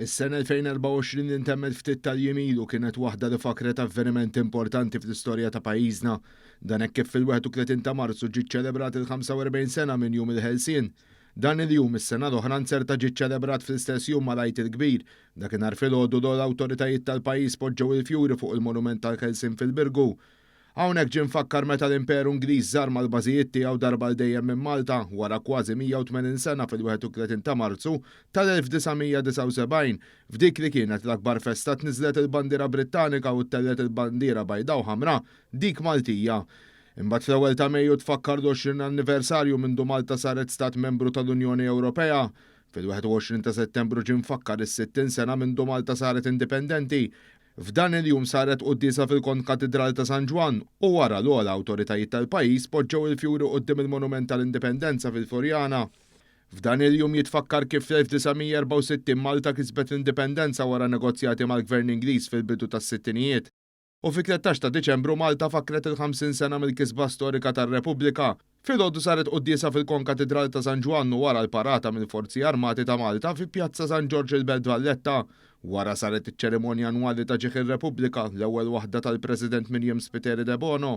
Is-sena 2024 li ntemmet ftit tal-jiem ilu kienet waħda li fakkret avvenimenti importanti fl-istorja ta' pajjiżna. Dan hekk kif fil-31 ta' Marzu ġie ċċelebrat il-45 sena minn Jum il-Ħelsien. Dan il-jum is-sena l-oħra nzerta ġie ċċelebrat fl-istess jum mal-Għid il-Kbir. Dakinhar filgħodu l-awtoritajiet tal-pajjiż poġġew il-fjuri fuq il-Monument tal-Ħelsien fil-Birgu. Hawnhekk ġie mfakkar meta l-Imperu Ingliż żarma l-bażijiet tiegħu darba għal dejjem minn Malta wara kważi 180 sena fil-31 ta' Marzu tal-1979. F'dik li kienet l-akbar festa tniżżlet il-bandiera Brittanika u ttellgħet il-bandiera bajda u ħamra, dik Maltija. Imbagħad fl-ewwel ta' Mejju tfakkar l-20 anniversarju mindu Malta saret stat membru tal-Unjoni Ewropea. Fil-21 ta' Settembru ġie mfakkar is-60 sena mindu Malta saret indipendenti. F'dan il-jum saret quddiesa fil-Konkatidral ta' San Ġwann u wara l-ogħla awtoritajiet tal-pajjiż poġġew il-fjuri quddiem il-Monument tal-Indipendenza fil-Furjana. F'dan il-jum jitfakkar kif fl-1964 Malta kisbet l-indipendenza wara negozjati mal-Gvern Ingliż fil-bidu tas-sittinijiet. U fit-13 ta' Diċembru Malta fakkret il-50 sena mill-kisba storika tar-Repubblika. Filgħodu saret quddiesa fil-Konkatidral ta' San Ġwann u wara l-parata mill-Forzi Armati ta' Malta fi Pjazza San Ġorġ il-Belt Valletta. Wara saret iċ-ċerimonja annwali ta' Ġieħ ir-Repubblika, l-ewwel waħda tal-President Miriam Spiteri Debono.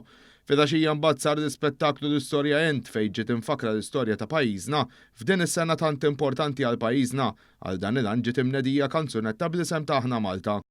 Filgħaxija mbagħad sar l-ispettaklu L-Istorja Int fejn ġiet imfakkra l-istorja ta' pajjiżna f'din is-sena tant importanti għal pajjiżna. Għal dan il-għan ġiet imnedija kanzunetta bl-isem ta' Aħna Malta.